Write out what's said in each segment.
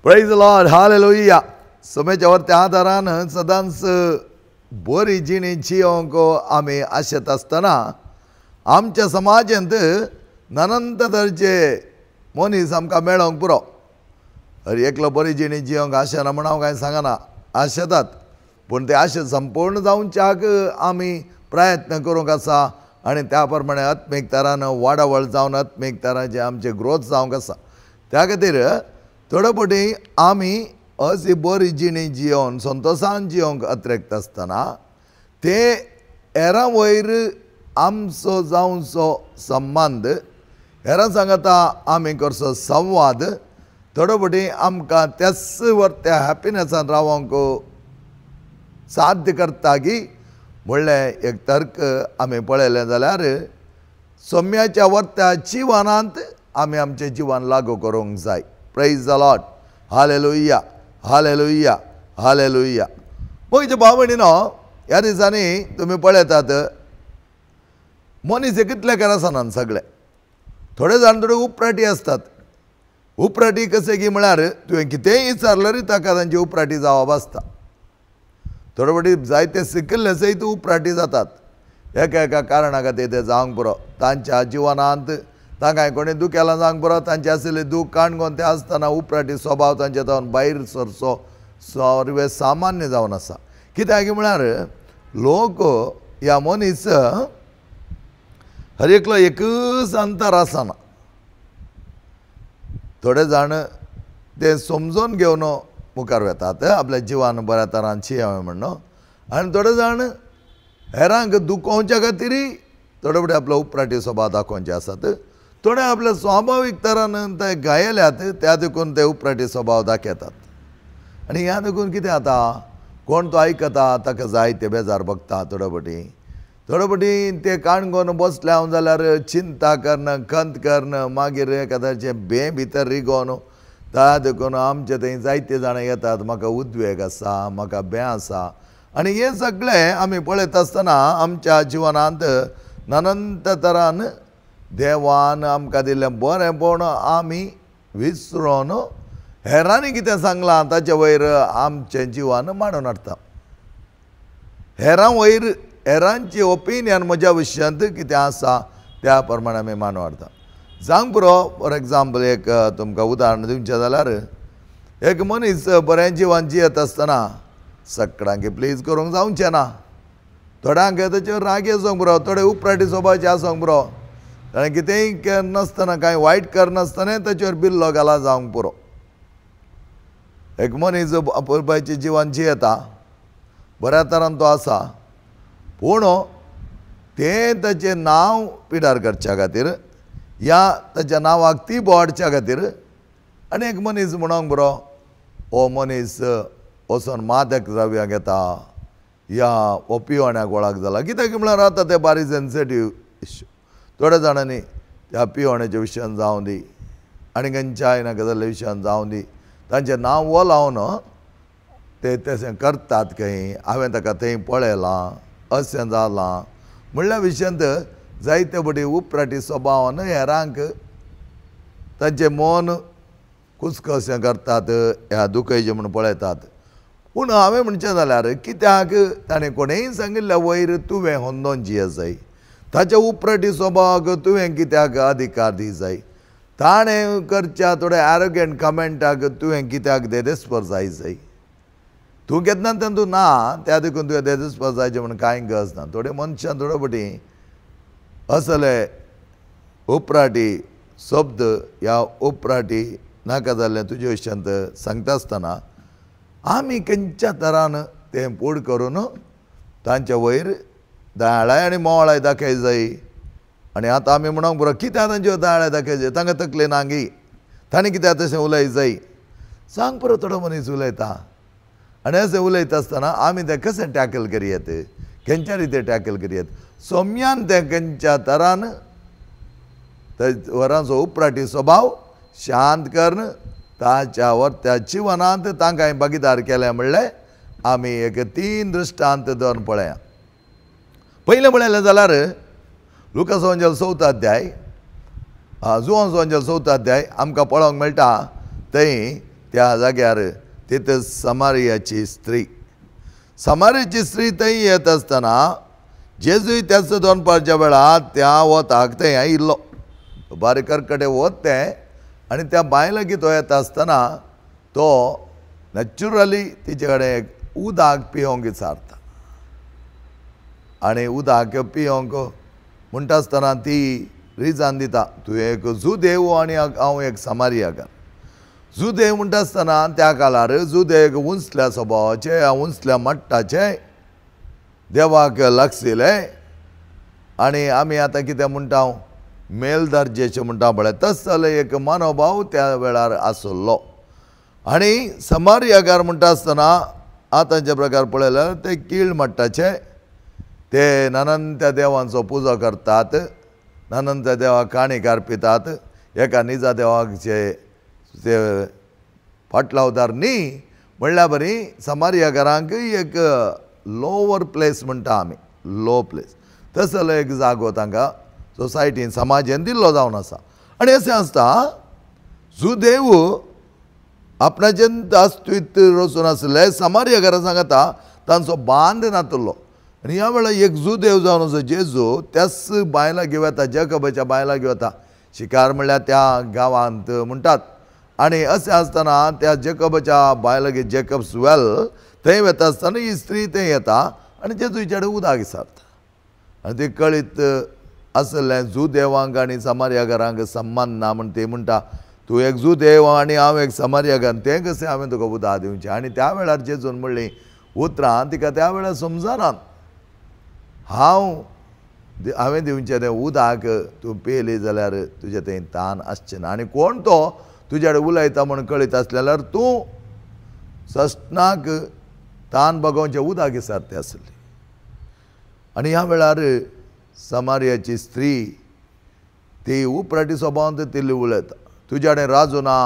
Praise the Lord, hallelujah. सोम्याच्या वरत्या आदारान सदांच बरी जिणी जियोंक आमी आशेत आसतना आमच्या समाजांत ननंत तरेचे मनीस आमकां मेळोंक पुरो. अरे एकलो बरी जिणी जियोंक आशेना म्हण हांव कांय सांगना, आशेतात, पूण ते आशे संपूर्ण जावच्याक आमी प्रयत्न करूंक आसा आनी त्या प्रमाणे आत्मीक तरान वाडावळ जावन आत्मीक तरांचे आमचे ग्रोथ जावंक आसा. त्या खातीर थोडे फावटी आमी अशी बरी जिणी जियोवन संतोशान जियोंक अत्रेक्त आसतना ते हेरां वयर आमचो जावचो संबंद, हेरां सांगता आमी करचो संवाद थोडे फावटी आमकां त्याच वरत्या हॅपिनसान रावंक साध्य करता की म्हणलें एक तर्क आमी पळयलें जाल्यार सोम्याच्या वरत्या जिवनांत आमी आमचें जिवन लागू करूंक जाय. Praise the Lord, hallelujah, hallelujah, hallelujah. म्हजे भाव भयणीनो, ह्या दिसांनी तुमी पळयतात मनीस कितले आसनात सगळे. थोडे जाण थोडे उपराटी आसतात. उपराटी कशें की म्हळ्यार तुवें कितेंय विचारल्यार ताका तांची उपराटी जावप आसता. थोडे फावटी जायते शिकिल्ले सयत उपराटी जातात. एका एका कारणा खातीर ते जावंक पुरो. तांच्या जिवनांत तांकां कोणी दुखेलां जावंक पुरो, तांचे आशिल्ले दूख काणकोण ते आसतना उपराटी स्वभाव तांच्या जावन भायर सरचो सर्वे सामान्य जावन आसा. कित्याक म्हळ्यार लोक ह्या मनीस हर एकलो एकच अंतर आसना. थोडे जाण ते समजून घेवन मुखार वेतात आपल्या जिवान बऱ्या तरान जियावे म्हणून, आनी थोडे जाण हेरांक दुखोवच्या खातीरय थोडे फावटी आपलो उपराटी स्वभाव दाखोवचे आसात. थोडे आपल्या स्वाभावीक तरान ते गायल्यात त्या देखून ते उपराटी स्वभाव दाखयतात. आनी ह्या देखून कितें जाता, कोण तो आयकता ताका जाय ते बेजार बगता. थोडे फावटी थोडे फावटी ते काणकोण बसले हांव जाल्यार चिंता करण, खंत करण, मागीर एखाद्याचें बें भितर रिगोवन त्या देखून आमचे थंय जायते जाणां येतात, म्हाका उद्वेग आसा, म्हाका बें आसा. आनी हें सगळें आमी पळयत आसतना आमच्या जिवनांत ननंत तरान देवान आमकां दिल्लें बरेंपण आमी विसरोन हेरांनी कितें सांगलां ताचे वयर आमचें जिवन मांडून हाडटा. हेरां वयर हेरांची ओपिनियन म्हज्या विशयांत कितें आसा त्या प्रमाणे आमी मांडून हाडटा. जावंक पुरो, फॉर एग्जाम्पल एक तुमकां उदाहरण दिवचें जाल्यार एक मनीस बरें जिवन जियेत आसतना सगळ्यांक प्लीज करूंक जावचें ना. थोड्यांक ताचेर राग आसूंक पुरो, थोडे उपराटी स्वभावाचे आसूंक पुरो, ताणें कितेंय करनासतना कांय वायट करनासतना ताचेर बिल्लो घाला जावंक पुरो. एक मनीस अपुरबायचें जिवन जियेता, बऱ्या तरान तो आसा, पूण तें ताचें नांव पिडार करच्या खातीर या ताच्या नांवाक ती बोवाडच्या खातीर आनी एक मनीस म्हणोंक बरो हो मनीस वचोन मादक द्रव्यां घेता या हो पिवण्याक वळख जाला. कित्याक म्हळ्यार आतां ते बारीक सेन्सिटीव इश्यू. थोड्या जाणांनी त्या पिवण्याच्या विशयान जावं दी आनी खंयच्याय नाका जाल्ल्या विशयान जावं दी तांचें नांव वो लावन ते तशें करतात खंय, हांवें ताका थंय पळयलां, अशें जालां म्हणल्या विशयांत जायते फावटी उपराटी स्वभावान हेरांक तांचें मन कुसकशें करतात, ह्या दुखयचें म्हूण पळयतात. पूण हांवें म्हणचें जाल्यार कित्याक ताणें कोणेंय सांगिल्ल्या वयर तुवें होंदोन जिये जाय, ताच्या उपराटी स्वभावाक तुवें कित्याक अधिकार दी जाय, ताणें करच्या थोड्या एरोगंट कमेंटाक तुवें कित्याक देदेस्पर जाय जाय. तूं केन्ना तातूंत ना त्या देखून तुवें देदेस्पर जायचें म्हूण कांय गरज ना. थोडे मनशां थोडे फावटी असले उपराटी शब्द ह्या उपराटी नाका जाल्लें तुजे विशयांत सांगता आसतना आमी खंयच्या तरान तें पूड करून तांच्या वयर दाळाय आनी मोवाळाय दाखय जाय. आनी आतां आमी म्हणोंक पुरो कित्याक तांच्यो दाळाय दाखय जाय, तांकां तकले नांगी, तांणी कित्याक तशें उलय जाय. सांग पुरो थोडो मनीस उलयता आनी अशें उलयता आसतना आमी तें कशें टॅकल करयेत, खंयच्या रितीन टॅकल करयेत. सोम्यान तें खंयच्या तरान वरांचो उपराटी स्वभाव शांत करून ताच्या वर त्या जिवनांत तांकां भागीदार केलें म्हणलें आमी एक तीन दृश्टांत दवरून पळया. पयलें पळयलें जाल्यार लुकास वंजल चवथो अध्याय, जुवान वंजल चवथो अध्याय आमकां पळोवंक मेळटा. थंय त्या जाग्यार तिथं समारियाची स्त्री, समारियाची स्त्री थंय येत आसतना जेजूय त्याच दोनपारच्या वेळार त्या वताक थंय आयिल्लो. बारीक करकटे वत तें आनी त्या बायलागीं तो येता आसतना तो नॅचरली तिचे कडेन उदक पिवंक विचारता आनी उदक पिवंक म्हणटा आसतना ती रिजान दिता, तूं एक जुदेव आनी हांव एक समारियाकार. जुदेव म्हणटा आसतना त्या काळार जुदेव एक उंचल्या स्वभावाचे, उंचल्या मट्टाचे, देवाक लागशिल्ले आनी आमी आतां कितें म्हणटा मेल दर्जेचे म्हणटा पळय तसलो एक मनोभाव त्या वेळार आसलो. आनी समारियाकार म्हणटा आसतना आतांचे प्रकार पळयल्यार ते कीळ मट्टाचे, ते नानांत्या देवांचो पुजा करतात, नानांत्या देवाक काणी कारपितात, एका निजा देवाचे ते फाटलावदार न्ही म्हणल्या बरी समारियाकारांक एक लोवर प्लेस म्हणटा आमी, लो प्लेस तसलो एक जागो तांकां सोसायटीन समाजेन दिल्लो जावन आसा. आनी अशें आसता जुदेव आपणाचें अस्तित्व रचून आसले समारियाकारां सांगता तांचो बांद नातलो. आनी ह्या वेळार एक जुदेव जावन आसा जेजू त्याच बायलां घेवन येता, जेकबाच्या बायलां घेवन येता, शिकार म्हणल्यार त्या गांवांत म्हणटात. आनी अशें आसतना त्या जेकबाच्या बायलां जेकब्स वेल थंय वता आसतना ही स्त्री थंय येता आनी जेजूच्या कडेन उदक विचारता. आनी ती कळीत आसलें जुदेवांक आनी समारियाकारांक सम्मान ना म्हण ती म्हणटा, तूं एक जुदेव आनी हांव एक समारियाकार, तें कशें हांवें तुका उदक दिवचें. आनी त्या वेळार जेजून म्हणली उतरां तिका त्या वेळार समजना, हांव हांवें दिवचें तें उदक तूं पियेली जाल्यार तुजें थंय तान आसचें ना आनी कोण तो तुज्या कडेन उलयता म्हूण कळीत आसलें जाल्यार तूं सस्नाक तान बगोवचें उदक विचारते आसली. आनी ह्या वेळार समारियाची स्त्री ती उपराटी स्वभावान तिल्ली उलयता, तुज्या कडेन राजू ना,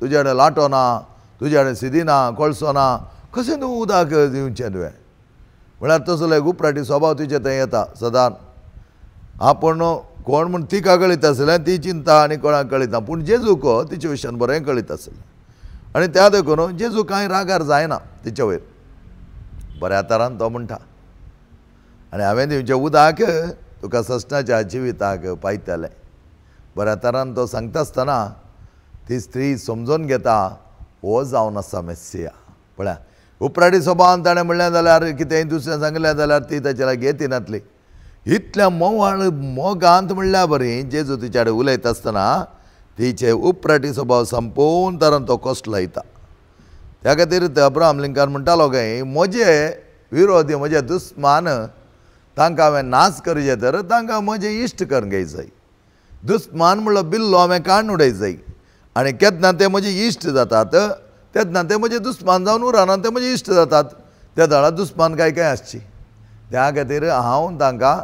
तुज्या कडेन लाटो ना, तुज्या कडेन सिदी ना, कोळसो ना, कशें तूं उदक दिवचें तुवें. म्हळ्यार तसलो एक उपराटी स्वभाव तिचे थंय येता सदांच. आपूण कोण म्हूण तिका कळीत आसलें ती चिंता आनी कोणाक कळीत ना, पूण जेजूक तिचे विशयान बरें कळीत आसलें आनी त्या देखून जेजू कांय रागार जायना तिचे वयर, बऱ्या तरान तो म्हणटा आनी हांवें दिवचें उदक तुका सस्नाच्या जिविताक पायतलें. बऱ्या तरान तो सांगता आसतना ती स्त्री समजून घेता हो जावन आसा मेस्सिया. पळया उपराटी स्वभावान ताणें म्हणलें जाल्यार कितेंय दुसरें सांगलें जाल्यार ती ताचे लागीं येती नातली. इतल्या मोवाळ मोगांत म्हणल्या बरी जेजू तिच्या कडेन उलयता आसतना तिचे उपराटी स्वभाव संपूर्ण तरान तो कश्ट लायता. त्या खातीर अब्राहम लिंकन म्हणटालो काय म्हजे विरोधी म्हजे दुस्मान तांकां हांवें नाश करचे तर तांकां म्हजे इश्ट करून घेय जाय, दुस्मान म्हणलो बिल्लो हांवें काडून उडय जाय आनी केन्ना ते म्हजे इश्ट जातात तेन्ना ते म्हजे दुस्मान जावन उरना, ते म्हजे इश्ट जातात त्या दळा दुस्मान काय काय आसची. त्या खातीर हांव तांकां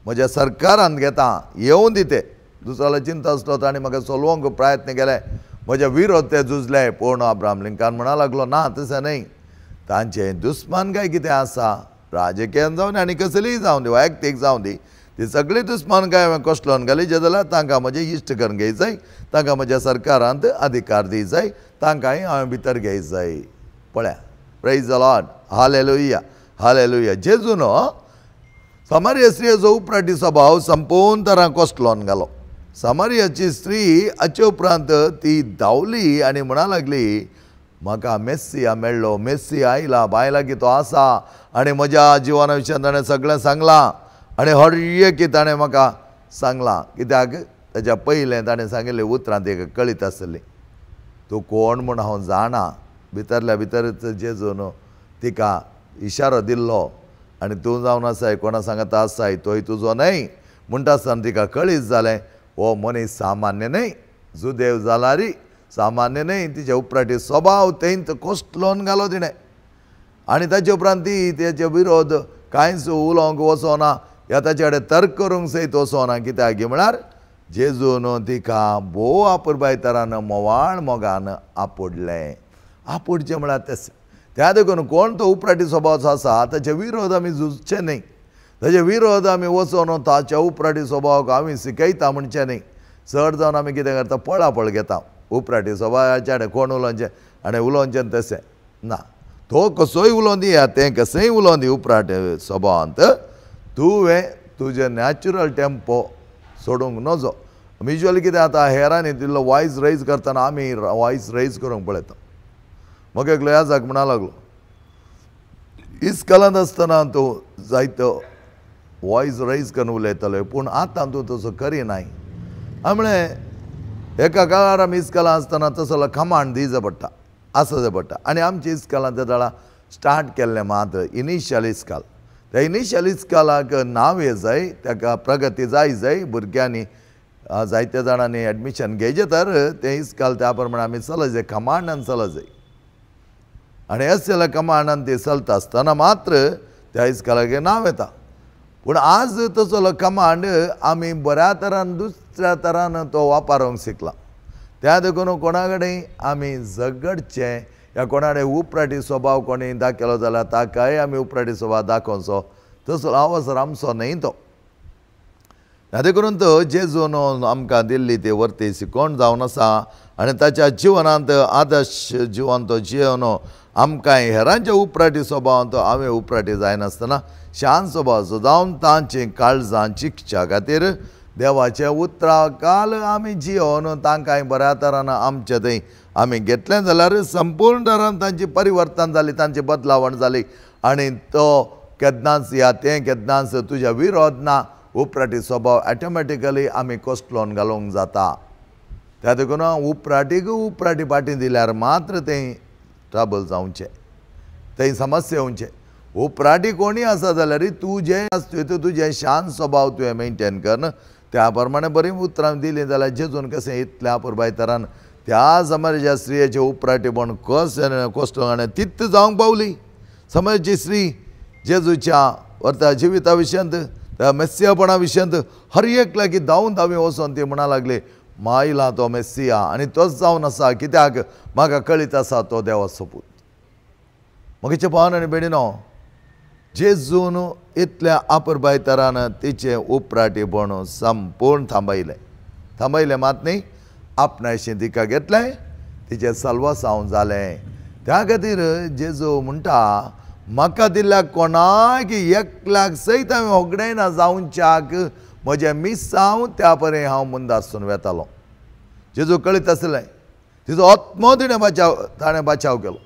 म्हज्या सरकारान घेता येवन दिते. दुसऱ्याला चिंता आसलो ताणें म्हाका सोलोवंक प्रयत्न केले, म्हज्या विरोध ते झुजले, पूण अब्राहम लिंकन म्हणा लागलो ना तशें न्हय, तांचें दुस्मान काय कितें आसा राजकीय जावन आनी कसलीय जावन दी वैयक्तीक जावन दी ती सगळी दुस्मान काय हांवें कसलोन घाली जे जाल्यार तांकां म्हजें इश्ट करून घेय जाय, तांकां म्हज्या सरकारांत अधिकार दी जाय, तांकांय हांवें भितर घेय जाय. पळया प्रेज the Lord, hallelujah, hallelujah. जेजून समारिया स्त्रियेचो उपराटी स्वभाव संपूर्ण तरां कसलोन घालो. समारियाची स्त्री हाचे उपरांत ती धांवली आनी म्हणा लागली म्हाका मेस्सिया मेळ्ळो, मेस्सिया आयला, बायलागीं तो आसा आनी म्हज्या जिवना विशयान ताणें सगळें सांगलां आनी हर एक ताणें म्हाका सांगलां. कित्याक ताच्या पयलें ताणें सांगिल्लें उतरां तिका कळीत आसलीं, तूं कोण म्हूण हांव जाणा. भितरल्या भितरच जेजून तिका इशारो दिल्लो आनी तूं जावन आसाय कोणा सांगता आसाय तोय तुजो न्हय म्हणटा आसतना तिका कळीत जालें हो मनीस सामान्य न्हय, जुदेव जाल्यार सामान्य न्हय. तिचे उपराटी स्वभाव तेंच कसलोन घालो तिणें आनी ताचे उपरांत ती तेचे विरोध कांयच उलोवंक वचोना ह्या ताचे कडेन तर्क करूंक सयत वचोना. कित्याक म्हळ्यार जेजून तिका भोव आपुरबाय तरान मोवाळ मोगान आपुडलें. आपुडचें म्हळ्यार तें त्या देखून कोण तो उपराटी स्वभावाचो आसा ताचे विरोध आमी झुजचे न्हय, ताचे विरोध आमी वचोन ताच्या उपराटी स्वभावाक आमी शिकयता म्हणचें न्हय. चड जावन आमी कितें करता पळापळ घेता. उपराटी स्वभावाचे आनी कोण उलोवचें आनी उलोवचें तशें ना. तो कसोय उलोवन दी तें कसोय उलोवन दी उपराटे स्वभावांत तुवें तुजें नॅचरल टेम्पो सोडूंक नजो. युज्वली कितें जाता हेरांनी दिल्लो वॉयस रेज करतना आमी वॉयस रेज करूंक पळयता. म्हाका एकलो याजाक म्हणा लागलो इस्कॉलांत आसतना तूं जायतो वॉयस रेज करून उलयतालो पूण आतां तूं तसो करिनाय. हांवें म्हळें एका काळार आमी इस्कॉलांत आसतना तसो कमांड दिवचो पडटा आसचें पडटा आनी आमच्या इस्कॉलांत तेदळा स्टार्ट केल्लें मात इनिशियल इस्कॉल. त्या इनिशियल इस्कॉलाक नांव हें जाय ताका प्रगती जाय जाय भुरग्यांनी जायत्या जाणांनी एडमिशन घेयचें तर तें इस्कॉल त्या प्रमाणे आमी चलत जाय कमांडान चलत जाय आनी असल्या कमांडान ती चलता आसतना मात्र त्या इस्कॉलाक नांव येता. पूण आज तसलो कमांड आमी बऱ्या तरान दुसऱ्या तरान तो वापरूंक शिकला. त्या देखून कोणा कडेन आमी झगडचें या कोणा कडेन उपराटी स्वभाव कोणी दाखयलो जाल्यार ताकाय आमी उपराटी स्वभाव दाखोवचो तसो अवसर आमचो न्हय तो. देखून तो जेजून आमकां दिल्ली ती वर्ती शिकवण जावन आसा आनी ताच्या जिवनांत आदर्श जिवन तो जिवन आमकां हेरांच्या उपराटी स्वभावांत हांवें उपराटी जायनासतना शांत स्वभावाचो जावन तांची काळजां शिकच्या खातीर देवाच्या उतरा काल आमी जिवन तांकां बऱ्या तरान आमचे थंय आमी घेतलें जाल्यार संपूर्ण तरान तांची परिवर्तन जाली तांची बदलावण जाली आनी तो केन्नाच या तें केन्नाच तुज्या विरोध ना उपराटी स्वभाव ऑटोमॅटिकली आमी कोसलोन घालूंक जाता. त्या देखून उपराटीक उपराटी फाटीं दिल्यार मात्र तें ट्रबल जावचें थंय समस्या येवचें. उपराटी कोणी आसा जाल्यार तुजें आसता तुजें शांत स्वभाव तुवें मेनटेन कर त्या प्रमाणे बरीं उतरां दिलीं जाल्यार जेजून कशें इतल्या अपुरबाय तरान त्या समाजाच्या स्त्रियेचें उपराटीपण कशें कोसलो आनी तित जावंक पावली. समाजाची स्त्री जेजूच्या वर्ता जिविता विशयांत त्या मेस्सियापणा विशयांत हर एक लागीं धांवून धांवी वचोन ती म्हणा लागली मायला तो मेस्सिया आनी तोच जावन आसा कित्याक म्हाका कळीत आसा तो देवाचो पूत. म्हगेचे भावन आनी भयणीनो जेजून इतल्या अपुरबाय तरान तिचें उपराटीपण संपूर्ण थांबयलें. थांबयलें मात न्ही आपणायशें तिका घेतलें तिचें सल्वासांव जालें. त्या खातीर जेजू म्हणटा म्हाका दिल्ल्या कोणाक एकल्याक सयत हांवें होगडायना जावच्याक म्हजें मिसांव त्या परे हांव मुंदासून वेतालो. जेजू कळीत आसलें तिचो आत्मो तिणें बचाव ताणें बचाव केलो.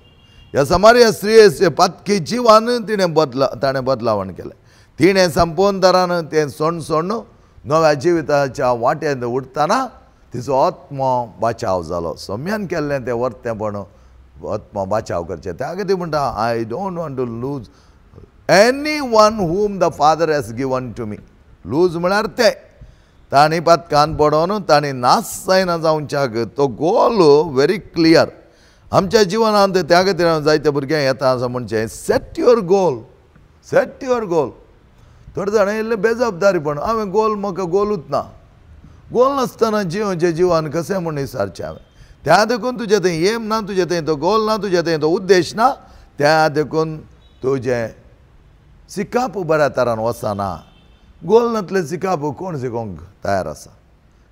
ह्या समार्या स्त्रियेचे पातकी जिवान तिणें ताणें बदलावण केलें. तिणें संपूर्ण तरान तें सोण सोण नव्या जिविताच्या वाटेंत उठतना तिचो आत्मो बचाव जालो. सोम्यान केल्लें तें वर्तेंपण आत्मो बचाव करचें. त्या खातीर म्हणटा I don't want to lose any one whom the father has given to me. Lose म्हळ्यार ते तांणी पातकान पडोन तांणी नाश जायना जावच्याक तो गोल व्हेरी क्लियर आमच्या जिवनांत. त्या खातीर हांव जायते भुरग्यांक येता आसा म्हणचें set your goal set your goal. थोडे जाणां इल्लें बेजबाबदारीपण हांवें गोल म्हाका गोलूच ना. गोल नासतना जिवनचें जिवन कशें म्हूण विचारचें हांवें. त्या देखून तुजें थंय एम ना तुजें थंय तो गोल ना तुजें थंय तो उद्देश ना त्या देखून तुजें शिकप बऱ्या तरान वचना. गोल नातलें शिकप कोण शिकोवंक तयार आसा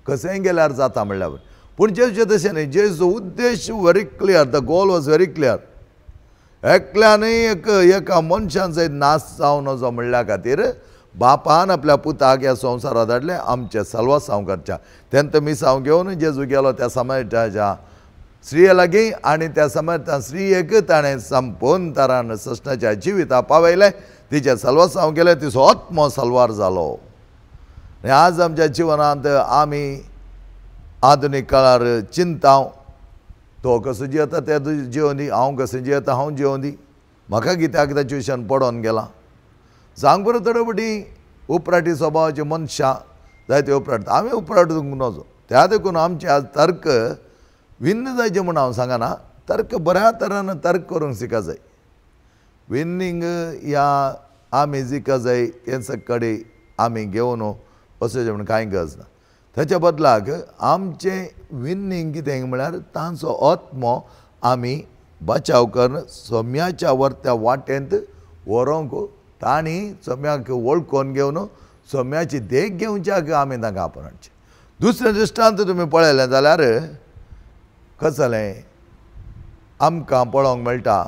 कशेंय गेल्यार जाता म्हणल्यार. पूण जेजूचें तशें न्ही. जेजूचो उद्देश very clear the goal was very clear. एकल्यानूय एक एका मनशान सयत नाश जावं नजो म्हणल्या खातीर बापान आपल्या पुताक ह्या संवसारांत धाडलें आमचें सल्वासांव करच्या. तेन्ना मिसांव घेवन जेजू गेलो त्या समाजाच्या स्त्रिये लागीं आनी त्या समाजाच्या स्त्रियेक ताणें संपूर्ण तरान सस्नाच्या जिविता पावयलें तिचें सल्वासांव केलें तिचो आत्मो सल्वार जालो. आनी आज आमच्या जिवनांत आमी आधुनीक काळार चिंता तो कसो जियेता ते जियों दी हांव कशें जियेता हांव जियों दी म्हाका कित्याक ताचे विशयान पडोन गेलां. सांग बरो थोडे फावटी उपराटी स्वभावाची मनशां जायते उपराट हांवें उपराटूंक नजो. त्या देखून आमचे आज तर्क विन्न जायचें म्हूण हांव सांगना. तर्क बऱ्या तरान तर्क करूंक शिका जाय. विन्नींग ह्या आमी जिका जाय तें सगळे आमी घेवन वचचें म्हूण कांय गरज ना. ताच्या बदलाक आमचें विन्नींग कितें म्हळ्यार तांचो आत्मो आमी बचाव करून सोम्याच्या वर्त्या वाटेंत व्हरूंक तांणी सोम्याक वळखून घेवन सोम्याची देख घेवच्याक आमी तांकां आपोवचें. दुसरें दृश्टांत तुमी पळयलें जाल्यार कसलें आमकां पळोवंक मेळटा,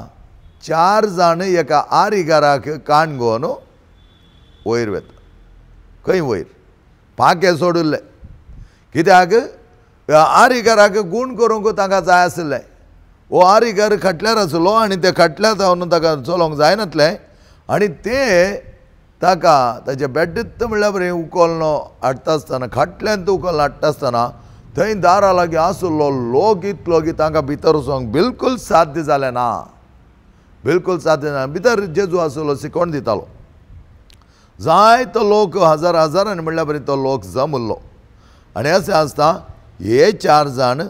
4 जाण एका आरिगाराक काण घेवन वयर वता. खंय वयर? पाखें सोडिल्लें. कित्याक आरिगाराक गूण करूंक तांकां जाय आशिल्लें. हो आरिगार खाटल्यार आसलो आनी ते खाटल्यार जावन ताका चलोवंक जायनातलें आनी ते ताका ताच्या बेड्डीत म्हणल्यार बरें उखल्लो हाडटा आसतना, खाटल्यांत उखल्लो हाडटा आसतना थंय दारा लागीं आसलो लोक इतलो की तांकां भितर वचोंक बिलकूल साध्य जालें ना, बिलकूल साध्य ना. भितर जेजू आसलो, शिकवण दितालो. जायतो लोक हजार हजारांनी म्हणल्यार बरें तो लोक जमल्लो. आनी अशें आसता हे 4 जाण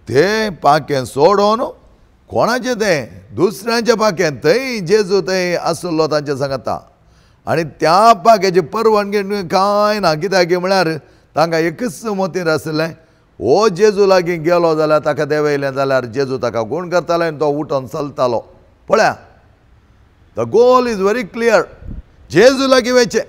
ते पाखें सोडून कोणाचें तें दुसऱ्यांच्या पाखें थंय जेजू थंय आसलो तांचे सांगता. आनी त्या पाख्याची परवानगी कांय ना. कित्याक म्हळ्यार तांकां एकच मोतीर आशिल्लें, हो जेजू लागीं गेलो जाल्यार ताका देंवयलें जाल्यार जेजू ताका गूण करतालो आनी तो उठोन चलतालो. पळया, the goal is very clear. जेजू लागीं वयचें,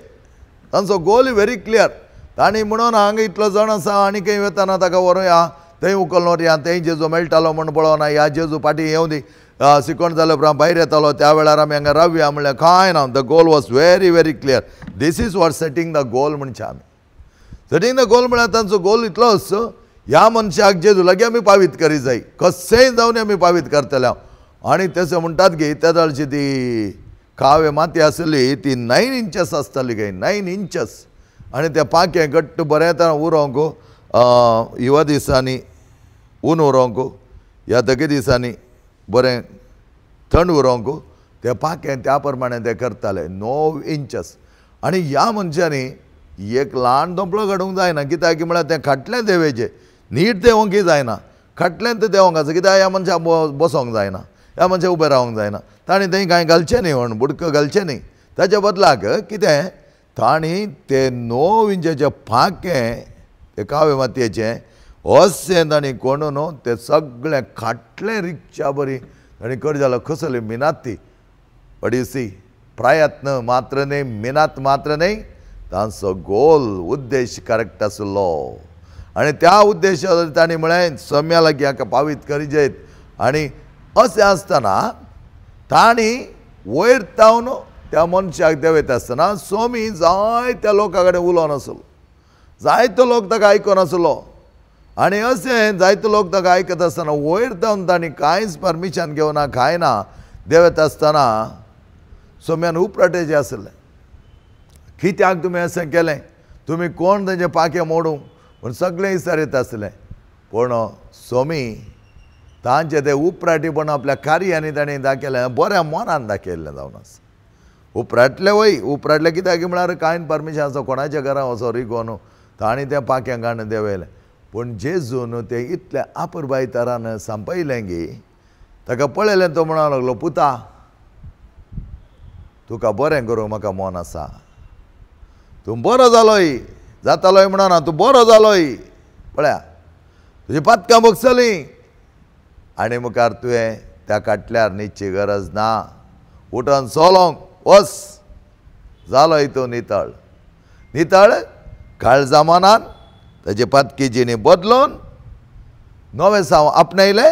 तांचो गोल is very clear. तांणी म्हणून हांगा इतलो जाण आसा आनी खंय वतना ताका व्हरुया, थंय उखलून व्हरुया, थंय जेजू मेळटालो म्हूण पळोवना, ह्या जेजू फाटीं येवं दी, शिकवण जाल्या उपरांत भायर येतालो त्या वेळार आमी हांगा रावया म्हणल्यार कांय ना. The goal was very very clear. This is what setting the goal म्हणचें आमी. सेटींग the goal म्हळ्यार तांचो गोल इतलोच, ह्या मनशाक जेजू लागीं आमी पावीत करी जाय, कशेंय जावन आमी पावीत करतले. आनी तशें म्हणटात की त्या जाळची ती काव्य माती आसली ती 9 इंचस आसताली खंय, 9 इंचस. आनी तें पाखें घट्ट बरें तरान उरोंक हिवा दिसांनी ऊन उरोंक ह्या धगे दिसांनी बरें थंड उरोंक तें पाखें त्या प्रमाणे ते करताले, 9 इंचस. आनी ह्या मनशांनी एक ल्हान दोंपलो काडूंक जायना. कित्याक म्हळ्यार तें खाटलें देवेचें नीट देंवोंकय जायना, खाटलें तें देंवोंक आसा. कित्याक ह्या मनशाक बसोंक जायना, ह्या मनशाक उबें रावंक जायना, ताणें थंय कांय घालचें न्ही म्हण बुडको घालचें न्ही. ताच्या बदलाक कितें तांणी ते 9 इंचाचें पाखें ते काव्य मातयेचें अशें तांणी कोणून तें सगळें खाटलें रिक्षा बरी तांणी कर जालो. कसली मिनात ती, बट you see, प्रयत्न मात्र न्ही, मिनात मात्र न्ही, तांचो गोल उद्देश करेक्ट आसलो. आनी त्या उद्देशा तांणी म्हळें सम्या लागीं हाका पावीत करी. आनी अशें आसतना तांणी वयर तावन त्या मनशाक देंवयता आसतना स्वामी जायत्या लोकां कडेन उलोवन आसलो, जायतो लोक ताका आयकून आसलो. आनी अशें जायतो लोक ताका आयकत आसतना वयर तावन तांणी कांयच परमिशन घेवना कांय ना देंवयता आसतना सोम्यान उपराटेचें आसलें, कित्याक तुमी अशें केलें, तुमी कोण तांचें पाखें मोडूंक पूण सगळें विचारीत आसलें. पूण स्वामी तांचें तें उपराटीपण आपल्या कार्यांनी तांणी दाखयलें, बऱ्या मनान दाखयल्लें जावन आसा. उपराटलें वय, उपराटलें कित्याक म्हळ्यार कांय परमिशन आसा कोणाच्या घरा वचो रिगोन तांणी तें पाखें काडून देंवयलें. पूण जेजून तें इतलें आपुरबाय तरान सांपयलें की ताका पळयलें तो म्हणूंक लागलो, पुता तुका बरें करूंक म्हाका मन आसा, तूं बरो जालोय, जातालोय म्हणना, तूं बरो जालोय, पळया तुजी पातकां भोगसलीं आनी मुखार तुवें त्या काटल्यार न्हिदची गरज ना, उठोन चलोंक वच, जालोय तूं नितळ. नितळ काळजा मनान ताजे पातकी जिणी बदलून नवें साव आपणायलें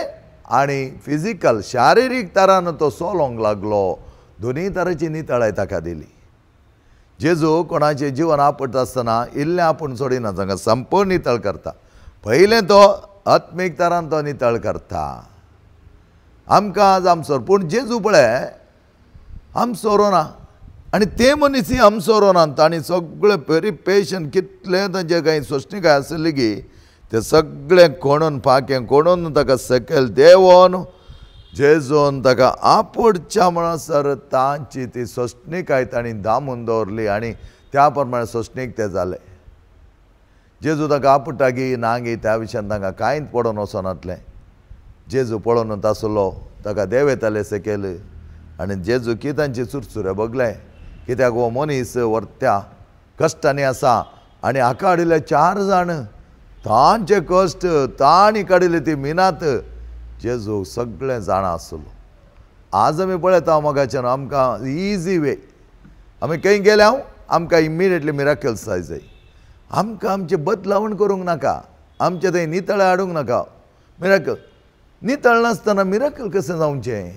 आनी फिजिकल शारिरीक तरान तो चलोंक लागलो. दोनूय तरांची नितळाय ताका दिली. जेजू कोणाचें जिवन आपडटा आसतना इल्लें आपूण सोडिना, तांकां संपूर्ण नितळ करता. पयलें तो आत्मीक तरान तो नितळ करता आमकां आज आमसोर. पूण जेजू पळय आमसो रोना आनी ते मनीस आमसो रोना. तांणी सगळे व्हेरी पेशंट, कितले तांचे कांय सोंसणीकाय आसली की ते सगळे कोणून पाखें कोणून ताका सकयल देंवोन जेजून ताका आपोडच्या म्हणसर तांची ती सोंसणीकाय तांणी दामून दवरली आनी त्या प्रमाणे सोंसणीक ते जाले. जेजू ताका आपुडटा की ना गी त्या विशयान तांकां कांयच पडोवन वचनातलें. जेजू पळोवन आसलो ताका देव येताले सकयल आनी जेजू की तांचे चुरचुरे बगले, कित्याक हो मनीस व्हरत्या कश्टांनी आसा आनी हाका हाडिल्ले 4 जाण तांचे कश्ट तांणी काडिल्ली ती मिनात जेजू सगळें जाणा आसलो. आज आमी पळयता मोगाच्यान आमकां इजी वे, आमी खंय गेले हांव आमकां इमिडिएटली मिराकल्स जाय जाय. आमकां आमचें बदलावण करूंक नाका, आमचें थंय नितळ हाडूंक नाका, मिराकल. नितळ नासतना मिराकल कशें जावचें?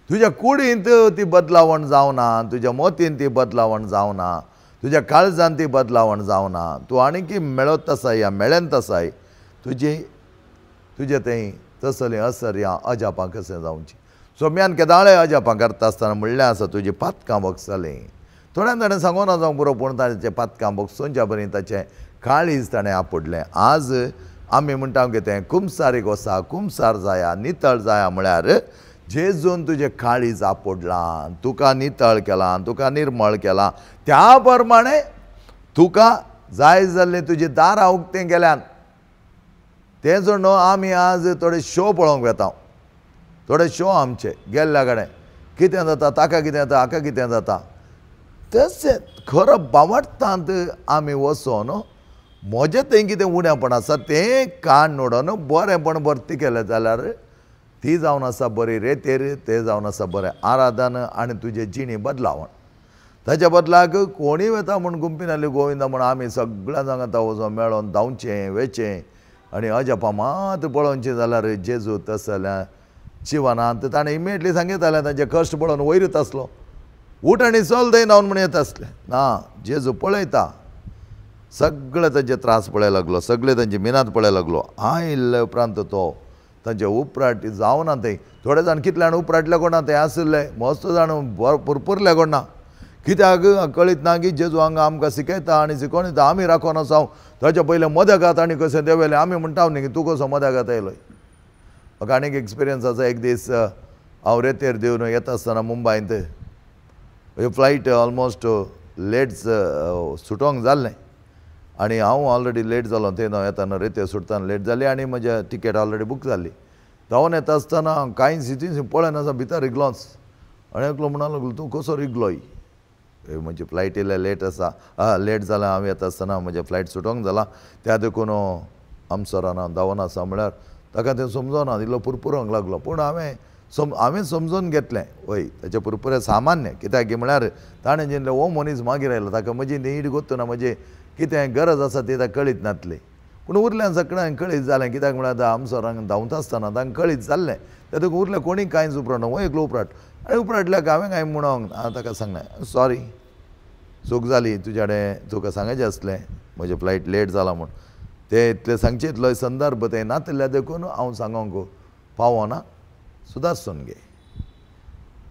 तुज्या कुडींत ती बदलावण जावना, तुज्या मोतीन ती बदलावण जावना, तुज्या काळजान ती बदलावण जावना, तूं आनीकी मेळत आसाय या मेळत आसाय, तुजी तुजें थंय तसलें असर या अजापां कशें जावचें? सोम्यान केदाळे अजापां करता आसतना म्हणलें आसा तुजी पातकां भोगसलीं. थोड्यान ताणें सांगोना जावंक पुरो, पूण ताचें पातकां भोगसोवच्या बरी ताचें काळीज ताणें आपडलें. आज आमी म्हणटा कितें कुमसारीक वसा, कुमसार जाया, नितळ जाया, म्हळ्यार जेजून तुजें काळीज आपडलां, तुका नितळ केलां, तुका निर्मळ केलां, त्या प्रमाणे तुका जाय जाल्लें तुजी दारां उक्तें केल्यान. तें जो आमी आज थोडे शो पळोवंक वेता, थोडे शो आमचे गेल्ल्या कडेन कितें जाता, ताका कितें जाता, हाका कितें जाता, तशें खरो बावडटांत आमी वचोन म्हजें थंय कितें उणेपण आसा तें काण उडोवन बरेंपण भरती केलें जाल्यार ती जावन आसा बरी रेतेर, तें जावन आसा बरें आराधन आनी तुजें जिणी बदलावण. ताच्या बदलाक कोणीय वता म्हूण गुंपिनाली गोविंदा म्हूण आमी सगळ्या जांगा वचोन मेळोन धांवचें वेचें आनी अजापां मात पळोवचें जाल्यार जेजू तसल्या जिवनांत ताणें इमिडिएटली सांगयतालें, तांचे कश्ट पळोवन वयर येता आसलो, उठ आनी चल थंय धांवन म्हूण येता आसलें ना. जेजू पळयता सगळे तांचे त्रास पळय लागलो, सगळे तांची मिनात पळय लागलो. आयिल्ले उपरांत तो तांचे उपराट जावना थंय थोडे जाण कितले जाण उपराटले कोणा थंय आशिल्ले, मस्त जाण पुरपुरले कोणा, कित्याक कळीत ना की जेजू हांगा आमकां शिकयता आनी शिकोवन दिता, आमी राखोन आसा. ताच्या पयलें मदगात आनी कशें देंवयलें, आमी म्हणटा न्ही की तूं कसो मदगात येयलो. म्हाका आनीक एक्सपिरियन्स आसा. एक दीस हांव रेतेर देवन येता आसतना मुंबयंत फ्लायट ऑलमोस्ट लेट सुटोंक जाल्लें आनी हांव ऑलरेडी लेट जालो. थंय हांव येताना रेतेर सुटतना लेट जाली आनी म्हजें टिकेट ऑलरेडी बूक जाल्ली. धांवन येता आसतना कांय सिटीन पळयनासतना भितर रिगलोच आनी एकलो म्हणूंक लागलो तूं कसो रिगलोय, म्हजी फ्लायट येयल्या लेट आसा, लेट जालां, हांव येता आसतना म्हजें फ्लायट सुटोंक जालां, त्या देखून आमसरान हांव धांवन आसा. म्हळ्यार ताका तें समजोना, इल्लो पुरपुरोंक लागलो. पूण हांवें समजून घेतलें वय ताचें पुरपुरे सामान्य, कित्याक म्हळ्यार ताणें जिनलें हो मनीस मागीर आयलो, ताका म्हजी नीड गोत्तू ना, म्हजी कितें गरज आसा ती ताका कळीत नासली. पूण उरल्यान सगळ्यांक कळीत जालें, कित्याक म्हळ्यार आतां आमसरांक धांवता आसतना तांकां कळीत जाल्लें. त्या देखून उरलें कोणी कांयच उपरांत हो एकलो उपराट आनी उपराटल्याक हांवें कांय म्हणोंक ताका सांगलें सॉरी चूक जाली तुज्या कडेन, तुका सांगचें आसलें म्हजें फ्लायट लेट जाला म्हूण, तें इतलें सांगचें इतलो संदर्भ तें नातिल्ल्या देखून हांव सांगोंक पावना, सुदारसून घे.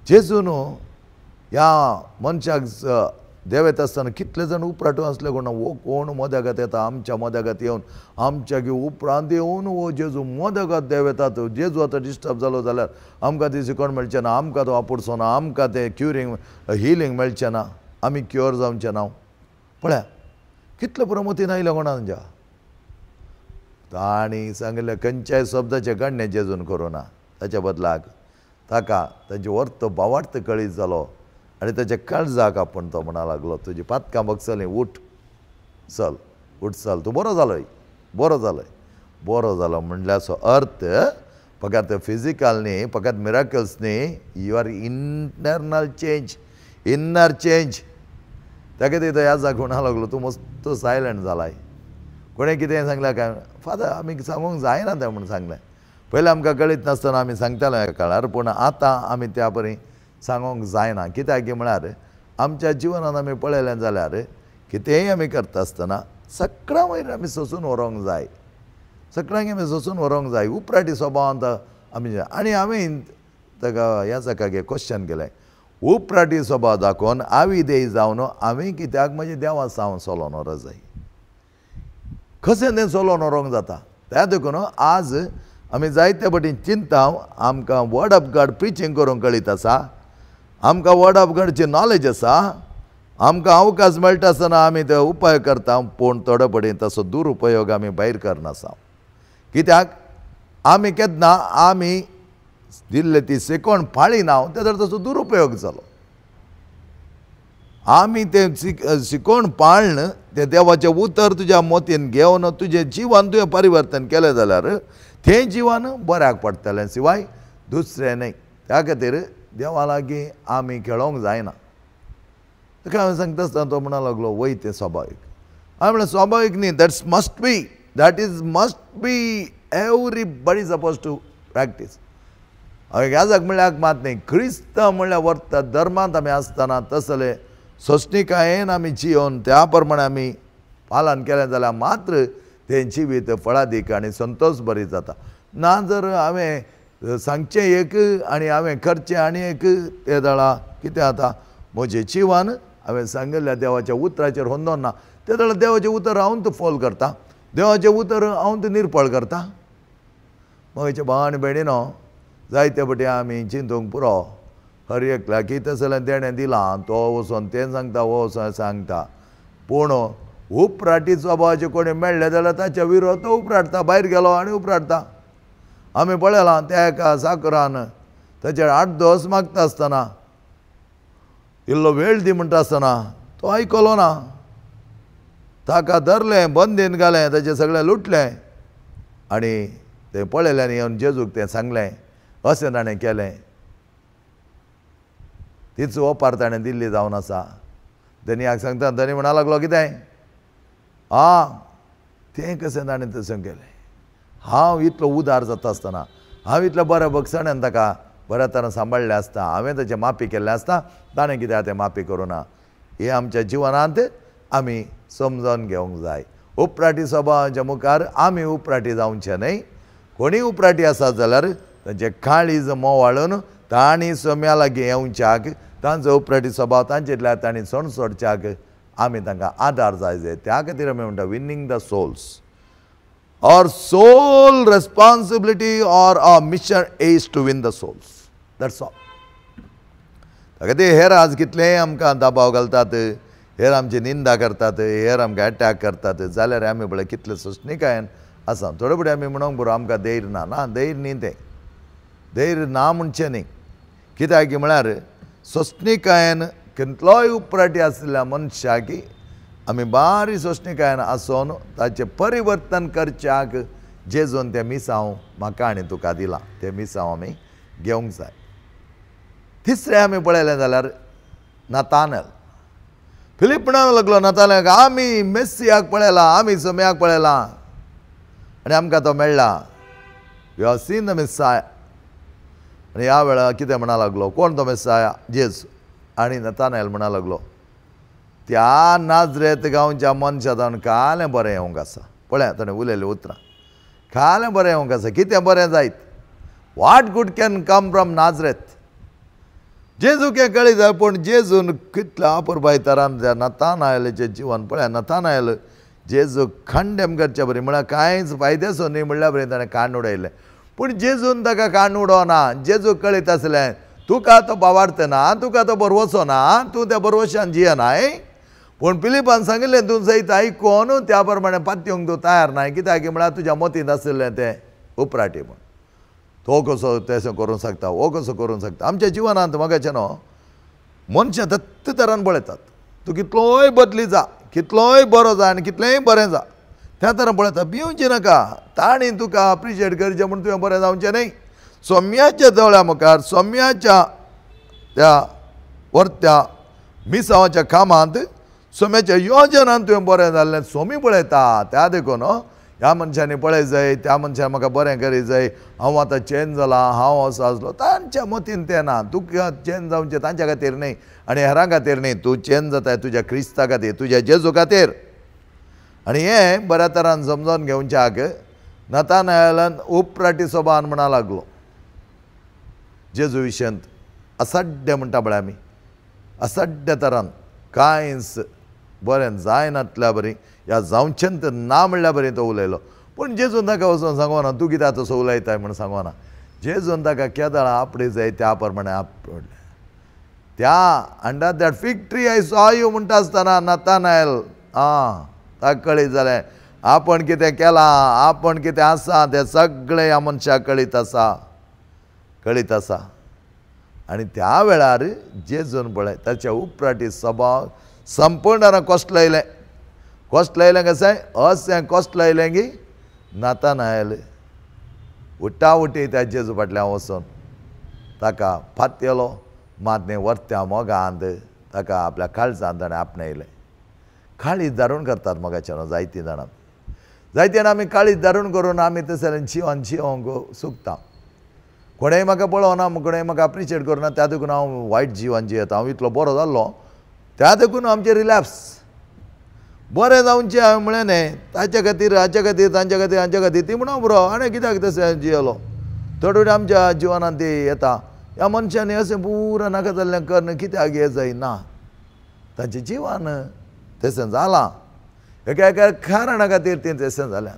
जेजू न्हू ह्या मनशाक देंवयता आसतना कितले जाण उपराटून आसले कोण, हो कोण मदगात येता आमच्या मदगात येवन आमच्या उपरांत येवन हो जेजू मदगात देंवयतात, जेजू आतां डिस्टर्ब जालो जाल्यार आमकां ती शिकवण मेळचें ना, आमकां तो आपुडचो ना, आमकां तें क्युरींग हिलींग मेळचें ना, आमी क्युअर जावचें ना. पळया कितले पुरो मतीन आयलें कोणा तांच्या. तांणी सांगिल्लें खंयच्याय शब्दाचें गण्णें जेजून करूं ना, ताच्या बदलाक ताका तांचे अर्थ भावार्थ कळीत जालो आनी ताच्या काळजाक आपूण तो म्हणा लागलो तुजी पातकां भोगसलीं, उठ चल, उठ चल, तूं बरो जालोय, बरो जालोय. बरो जालो म्हणल्याचो अर्थ फकत फिजिकल न्ही, फकत मिराकल्स न्ही, your internal change, inner change. ताका ते ह्या जाग म्हणा लागलो तूं मस्त सायलंट जालाय, कोणें कितें सांगलें काय फादर आमी सांगूंक जायना तें म्हूण सांगलें. पयलें आमकां कळीत नासतना आमी सांगताले एका काळार, पूण आतां आमी त्या परी सांगूंक जायना. कित्याक म्हळ्यार आमच्या जिवनांत आमी पळयलें जाल्यार कितेंय आमी करता आसतना सगळ्यां वयर आमी सोंसून व्हरूंक जाय, सगळ्यांक आमी सोंसून व्हरूंक जाय. उपराटी स्वभावांत आमी आनी हांवें ताका ह्या जाका क्वेश्चन केलें, उपराटी स्वभाव दाखोवन आविदेय जावन हांवें कित्याक म्हजें देवा सावन सोलोन व्हरत जाय, कशें तें सोलोन व्हरूंक जाता. त्या देखून आज आमी जायते पटी चिंता, आमकां वर्ड ऑफ गॉड प्रिचींग करूंक कळीत आसा, आमकां वर्ड ऑफ गॉडची नॉलेज आसा, आमकां अवकाश मेळटा आसतना आमी ते उपाय करता, पूण थोडे पटी तसो दुरुपयोग आमी भायर करनासा. कित्याक आमी केन्ना आमी दिल्ले ती शिकवण पाळिना तेजो तसो दुरुपयोग जालो. आमी तें शिकवण पाळन तें देवाचें उतर तुज्या मोतीन घेवन तुजें जिवन तुवें परिवर्तन केलें जाल्यार तें जिवन बऱ्याक पडटलें, शिवाय दुसरें न्हय. त्या खातीर देवा लागीं आमी खेळोंक जायना. ताका हांवें सांगता आसतना तो म्हणा लागलो वय तें स्वाभावीक. हांवें म्हणलें स्वाभावीक न्ही, that's must be, that is must be Everybody suppose to practice. हांवें याजक म्हणल्यार मात न्ही, क्रिस्तांव म्हणल्यार वर्त धर्मांत आमी आसतना तसले सोंसणिकायेन आमी जियोन त्या प्रमाणे आमी पालन केलें जाल्यार मात्र तें जिवीत फळादीक आनी संतोश बरी जाता. ना जर हांवें सांगचें एक आनी हांवें करचें आनी एक, तें दळा कितें जाता, म्हजें जिवन हांवें सांगिल्ल्या देवाच्या उतराचेर होंदोन ना. ते दळा देवाचें उतर हांव तो फोल करता, देवाचें उतर हांव तो निर्पळ करता. म्हजे भाव आनी भयणीनो, जायते फावटी आमी चिंतूंक पुरो, हर एकल्याक कितें तसलें देणें दिलां, तो वचोन तें सांगता, हो वचोन सांगता, पूण उपराटी स्वभावाचे कोणी मेळ्ळे जाल्यार ताच्या विरोध तो उपराटता, भायर गेलो आनी उपराटता. आमी पळयलां त्या एका साकरान ताचेर 8 दोस मागता आसतना, इल्लो वेळ दी म्हणटा आसतना तो आयकलो ना, ताका धरलें, बंदीन घालें, ताचें सगळें लुटलें आनी तें पळयलें आनी येवन जेजूक तें सांगलें, अशें ताणें केलें. तीच ओपार ताणें दिल्ली जावन आसा. धनियाक सांगता, धनी म्हणा लागलो कितें, आं तें कशें ताणें तशें केलें, हांव इतलो उदार जाता आसतना, हांव इतलो बऱ्या बगसाण्यान ताका बऱ्या तरान सांबाळ्ळें आसता, हांवें ताचें माफी केल्लें आसता, ताणें कित्याक तें माफी करूं ना. हें आमच्या जिवनांत आमी समजून घेवंक जाय. उपराटी स्वभावाच्या मुखार आमी उपराटी जावचें न्हय. कोणीय उपराटी आसा जाल्यार तांचें काळीज मोवाळून तांणी सोम्या लागीं येवच्याक, तांचो उपराटी स्वभाव तांचेतल्या तांणी सण सोडच्याक आमी तांकां आदार जाय जाय. त्या खातीर आमी म्हणटा winning the souls. Our sole responsibility or our mission is to win the souls. That's all. ताका ते हेर आज कितलेय आमकां दबाव घालतात, हेर आमची निंदा करतात, हेर आमकां एटॅक करतात, जाल्यार आमी पळय कितले सोंसणिकायेन आसा. थोडे फुडें आमी म्हणूंक बरो आमकां धैर्य ना, ना धैर्य न्ही, तें धैर्य ना म्हणचें न्ही. कित्याक म्हळ्यार सोंसणिकायेन कितलोय उपराटी आशिल्ल्या मनशाक आमी बारी सोंसणिकायेन आसून ताचें परिवर्तन करच्याक जेजून तें मिसांव म्हाका आनी तुका दिलां, तें मिसांव आमी घेवंक जाय. तिसरें आमी पळयलें जाल्यार नतानेल. फिलीप म्हणूंक लागलो नतानेलाक, आमी मेस्सियाक पळयला, आमी सोम्याक पळयला आनी आमकां तो मेळ्ळा, you have seen the Messiah. आनी ह्या वेळार कितें म्हणा लागलो, कोण तो मेस्साया? जेजू. आनी नतानेल म्हणा लागलो, त्या नाजरेत गांवच्या मनशा जावन कालें बरें येवंक आसा. पळया ताणें उलयलें उतरां, कालें बरें येवंक आसा, कितें बरें जायत, what good can come from Nazareth. जेजूक हें कळीत जाय, पूण जेजून कितल्या अपुरबाय तरान त्या नतानायलाचें जिवन पळया. नतानायल जेजू खंडेम करचे बरी म्हळ्यार कांयच फायद्याचो न्ही म्हणल्या बरी ताणें कान उडयलें, पूण जेजून ताका कान उडोवना. जेजूक कळीत आसलें तुका तो बावार्तना, तुका तो बरवचो ना, तूं त्या बरवशान जियनाय, पूण फिलिपान सांगिल्लें तूं सयत आयकोन त्या प्रमाणे पातयेवंक तूं तयार नाय, कित्याक म्हळ्यार तुज्या मतींत आशिल्लें तें उपराटी म्हूण. तो कसो तशें करूंक शकता, हो कसो करूंक शकता. आमच्या जिवनांत म्हाका न्हू मनशां दत्त तरान पळयतात, तूं कितलोय बदली जा, कितलोय बरो जा आनी कितलेंय बरें जा, त्या तरान पळयता. भिवचें नाका, तांणी तुका अप्रिशिएट करचें म्हूण तुवें बरें जावचें न्हय. सोम्याच्या दोळ्या मुखार, सोम्याच्या त्या वर्त्या मिसांवाच्या कामांत, सोम्याच्या योजनान तुवें बरें जाल्लें सोमी पळयता. त्या देखून ह्या मनशांनी पळय जाय, त्या मनशान म्हाका बरें करी जाय, हांव आतां चेंज जालां, हांव असो आसलो, तांच्या मतीन तें ना. तुका चेंज जावचें तांच्या खातीर न्हय आनी हेरां खातीर न्हय, तूं चेंज जाताय तुज्या क्रिस्ता खातीर, तुज्या जेजू खातीर. आनी हें बऱ्या तरान समजून घेवच्याक नतानायलान उपराटी सोबान म्हणा लागलो जेजू विशयांत. असाड्य म्हणटा पळय आमी, असाड्य तरान कांयच बरें जायनातल्या बरी ह्या जावचें तर ना म्हणल्या बरी तो उलयलो. पूण जेजून ताका वचून सांगोना तूं कित्याक तसो उलयताय म्हूण सांगोना. जेजून ताका केदळा आपडे जाय त्या प्रमाणे आपडलें. त्या under that fig tree I saw you म्हणटा आसतना नतानायल आं ताका कळीत जालें आपण कितें केलां, आपण कितें आसा तें सगळें ह्या मनशाक कळीत आसा, कळीत आसा. आनी त्या वेळार जेजून पळय ताच्या उपराटी स्वभाव संपूर्ण कश्ट लायलें. कश्ट लायलें कशें, अशें कश्ट लायलें की नतानायल उटाउटी त्या जेजू फाटल्यान वचून ताका फातयलो, मात न्ही वर्त्या मोगांत ताका आपल्या काळजांत ताणें आपणायलें. काळीज दारून करतात मोगाच्यान जायतीं जाणां, जायते आमी काळीज धारून करून आमी तसलें जिवन जिवंक सुकता. कोणेय म्हाका पळोवना, कोणेय म्हाका अप्रिशिएट करुना, त्या देखून हांव वायट जिवन जियेता, हांव इतलो बरो जाल्लो त्या देखून आमचें रिलॅप्स बरें जावचें. हांवें म्हळें न्ही ताच्या खातीर, हाच्या खातीर, तांच्या खातीर, हांच्या खातीर, ती म्हणून बरो आनी कित्याक तशें जियेलो. थोडे थोडे आमच्या जिवनांत ती येता, ह्या मनशांनी अशें पुरा नाका जाल्लें कर्ण कित्याक हें जायना, तांचें जिवन तशें जालां, एका एका कारणा खातीर तें तशें जालें.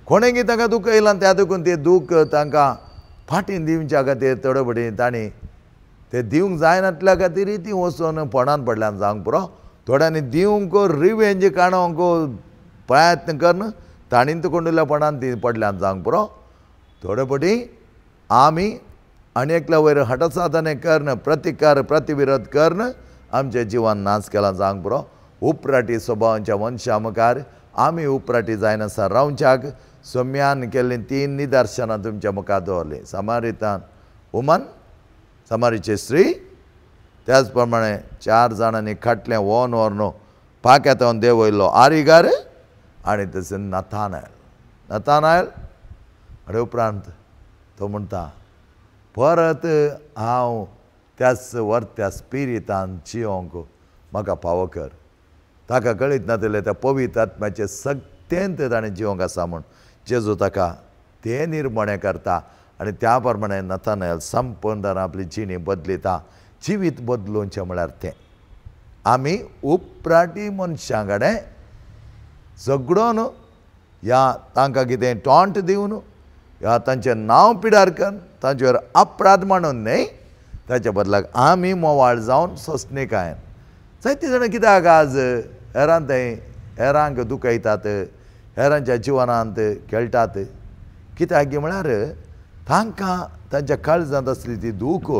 कोणें तांकां दुख्ख येयलां त्या देखून तें दुख्ख तांकां फाटीन दिवच्या खातीर थोडे फावटी तांणी ते दिवंक जायनातल्या खातीरय ती वचून फोंडान पडल्यान जावंक पुरो. थोड्यांनी दिवंक रिवेंज काडूंक प्रयत्न करून तांणी कोंडुल्या फोंडान ती पडल्यान जावंक पुरो. थोडे फावटी आमी आनी एकल्या वयर हटसाधने करून प्रतिकार प्रतिविरोध करून आमचें जिवन नाच केलां जावंक पुरो. उपराटी स्वभावांच्या मनशां मुखार आमी उपराटी जायनासतना रावच्याक सोम्यान केल्लीं 3 निदर्शनां तुमच्या मुखार दवरलीं. समारितान वुमन, समारीची स्त्री, त्याच प्रमाणे 4 जाणांनी खाटलें वोन व्हरून पाक्यातून देंवयल्लो आरिगार आनी तशें नथानायल. नथानायल आनी उपरांत तो म्हणटा परत हांव त्याच वर्त्या स्पिरितान जिवंक म्हाका फावो कर. ताका कळीत नातिल्लें त्या पवित्र आत्म्याचे सक्तेंत ताणें जिवंक आसा म्हूण जेजू ताका ते निर्मणें करता आनी त्या प्रमाणे नथानायल संपूर्ण आपली जिणी बदलिता. जिवीत बदलुचें म्हळ्यार तें आमी उपराटी मनशां कडेन झगडोन या तांकां कितें टॉन्ट दिवन या तांचें नांव पिडार करून तांचेर अपराध मांडून न्हय, ताच्या बदलाक आमी मोवाळ जावन सोंसणीकायेन. जायते जाणां कित्याक आज हेरांत हेरांक दुखयतात, हेरांच्या जिवनांत खेळटात, कित्याक म्हळ्यार तांकां तांच्या काळजांत आसली ती दूख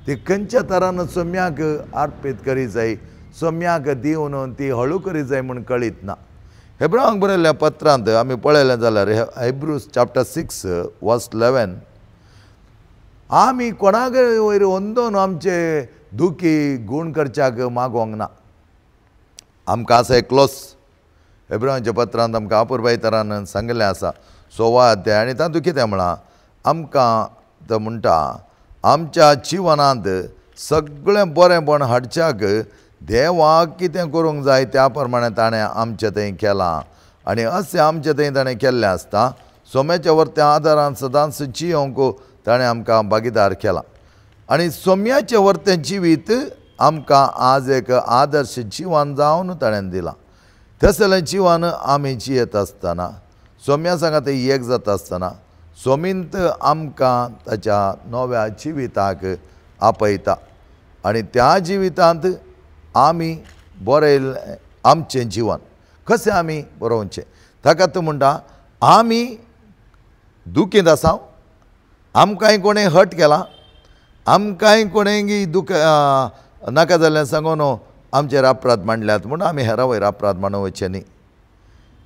ती खंयच्या तरान सोम्याक अर्पीत करी जाय, सोम्याक दिवन ती हळू करी जाय म्हूण कळीत ना. हेब्रावांक बरयल्ल्या पत्रांत आमी पळयलें जाल्यार हिब्रूज चॅप्टर 6 वर्स 11 आमी कोणाक वयर अंदोन आमचे दुखी गूण करच्याक मागोंक ना. आमकां आसा एकलोच. हेब्रावांच्या पत्रांत आमकां अपुरबाय तरान सांगिल्लें आसा 16 अध्याय आनी तातूंत कितें म्हळां आमकां तो म्हणटा आमच्या जिवनांत सगळें बरेंपण हाडच्याक देवाक कितें करूंक जाय त्या प्रमाणे ताणें आमचें थंय केलां आनी अशें आमचें थंय ताणें केल्लें आसता. सोम्याच्या वर्त्या आदारान सदांच जियोंक ताणें आमकां भागीदार केलां आनी सोम्याचें वर्तें जिवीत आमकां आज एक आदर्श जिवन जावन ताणें दिलां. तसलें जिवन आमी जियेत आसतना सोम्या सांगात एक जाता आसतना सोमींत आमकां ताच्या नव्या जिविताक आपयता आनी त्या जिवितांत आमी बरयल्लें आमचें जिवन कशें आमी बरोवचें. ताका तूं म्हणटा आमी दुखींत आसा, आमकांय कोणें हट केलां, आमकांय कोणें दुख नाका जाल्लें सांगून आमचेर अपराध मांडल्यात म्हूण आमी हेरा वयर अपराध मांडोवचें न्ही.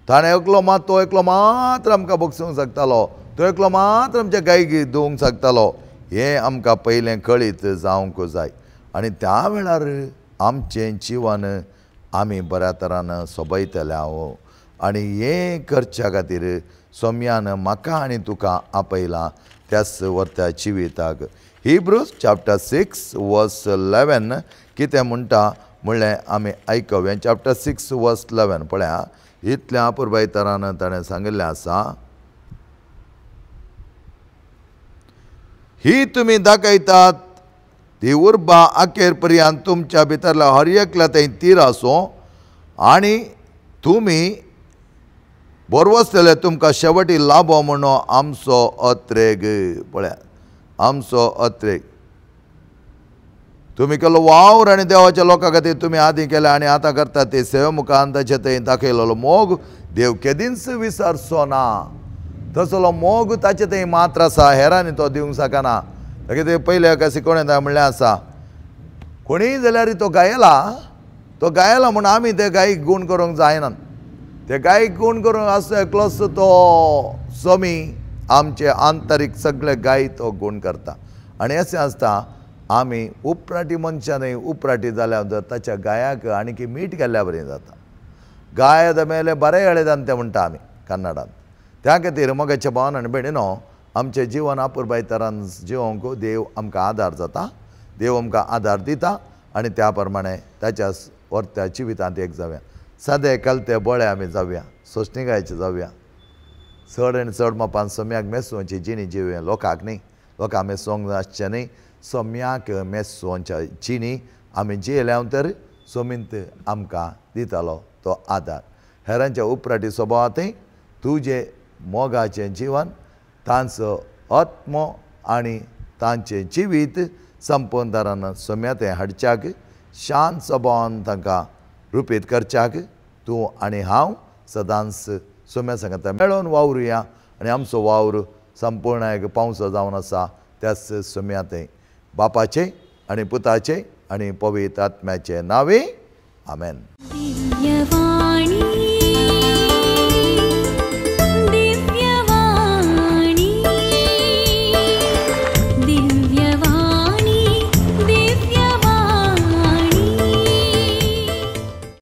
ताणें एकलो मात तो एकलो मात्र आमकां बगसूंक शकतालो, तो एकलो मात्र आमच्या गायक दिवंक शकतालो हें आमकां पयलें कळीत जावंक जाय आनी त्या वेळार आमचें जिवन आमी बऱ्या तरान सोबयतले हांव. आनी हें करच्या खातीर सोम्यान म्हाका आनी तुका आपयलां त्याच वर्त्या जिविताक. हिब्रूज चॅप्टर 6 वर्स 11 कितें म्हणटा म्हणलें आमी आयकुया. चॅप्टर 6 वर्स 11 पळया इतल्या अपुरबाय तरान ताणें सांगिल्लें आसा. ही तुमी दाखयतात ती उर्बा अखेर पर्यंत तुमच्या भितरल्या हर एकल्या थंय तीर आसूं आनी तुमी बरवसतले तुमकां शेवटी लाभो म्हणून आमचो अत्रेग. पळया आमचो अत्रेग तुमी केलो वावर आनी देवाच्या लोकां खातीर तुमी आदीं केल्या आनी आतां करतात ते सेवे मुखार ताचे थंय दाखयलेलो मोग देव केदींच विसरचो ना. तसलो मोग ताचे थंय मात्र आसा, हेरांनी तो दिवंक शकना. ताका ते पयले एका शिकवणेंत म्हणलें आसा कोणीय जाल्यार तो गायला, तो गायला म्हूण आमी ते गायक गूण करूंक जायना. ते गायक गूण करूंक आसता एकलोच तो सोमी आमचे आंतरीक सगळे गाय तो गूण करता. आनी अशें आसता आमी उपराटी मनशां न्हय, उपराटी जाल्यार ताच्या गायाक आनीक मीठ केल्ल्या बरें जाता. गाय आतां मेले बरें येळें तें म्हणटा आमी. कन्नडांत. त्या खातीर मोगाच्या भावान आनी भयणीनो, आमचें जिवन अपुरबाय तरान जिवंक देव आमकां आदार जाता, देव आमकां आदार दिता आनी त्या प्रमाणे ताच्या वर्त्या जिवितांत एक जावया. सादे कलते बळे आमी जावया, सोंसणिकायेचे जावया, चड आनी चड मापान सम्याक मेसोवची जिणी जिवया. लोकांक न्ही, लोकांक मेसोवंक आसचें न्ही, सम्याक मेसोवच्या जिणी आमी जियेल्या तर सोमींत आमकां दितालो तो आदार. हेरांच्या उपराटी स्वभावांतय तुजें मोगाचें जिवन, तांचो आत्मो आनी तांचें जिवीत संपूर्ण तरान सोम्यातें हाडच्याक, शांत स्वभावान तांकां रुपीत करच्याक तूं आनी हांव सदांच सोम्या सांगता मेळोवन वावरुया आनी आमचो वावर संपूर्ण एक पावसो जावन आसा त्याच सोम्यातें. बापाचें आनी पुताचें आनी पवित्र आत्म्याचें नांवे, आमेन.